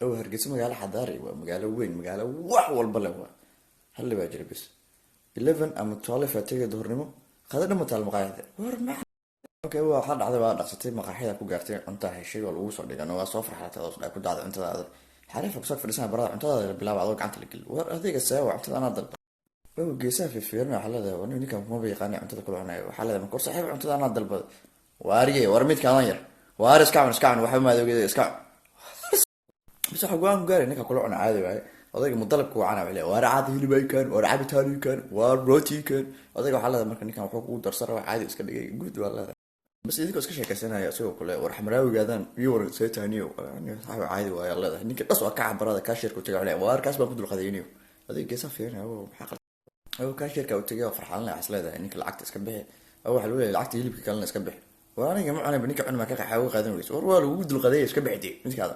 Oo Hargeysa magaalo xadaari waa, magaalo weyn, magaalo wax walba leh. Waa hal baa jira bis. 11 ama 12 aa tegay duhurnimo, qada dhama taal maqaaxida. War ma okay, waxaa dhacday, waa dhaqsatay, maqaaxida ku gaartay, cuntaa heshay, waa lagu soo dhigan, waa soo farxatay oo ku dhacday cuntadaada. Xariifa kusoo fadhiisana barada, cuntadaada la bilaaba, adoo gacanta la geli. War adiga see waa cuntada anaa dalba? Oo geesaha fiirfiirina, waxaa leedahay, war ninkan kumaba yaqaani cuntada kula cunayo. Waxaa leedahay, marka, war saaxiib, cuntada anaa dalbada. Waarige, war midkaadan yar, waar iska cun, iska cun, waxba maadoogeeda, iska cun. Bas waxa go'aan ku gaaray ninka kula cuna caadi waaye. Odayga mudalabka wacana wuxuu leeyahay, waar caadi hilib ay keen, waar cabitaan ii keen, waar rooti ii keen. Odayga waxaa leedahay, marka ninkan wuxuu kugu darsan rabaa, caadi iska dhigay guud waa leedahay. Bas idinkoo iska sheekaysanaya, isagoo kule, war xamraawigaadan iyo war seetaniyo saaxiib, caadi waaye leedahay. Ninka dhas waa ka cabarada, cashierka u tagay, wuxuu leeyahay, waar kaas baan ku dulqadayniyo. Odayga geesaha fiirinaya, oo maxaa qaldan? Oo cashierka u tagay oo farxalan waxaas leedahay, ninka lacagta iska bixi. Oo waxaa lagu leeyahay, lacagta hilibka kalena iska bixi. War aniga ma cunayba, ninka cuni maa ka qaxa uga qaadan weyso? War waa lagugu dulqadeeya, iska bixi dee midkaada.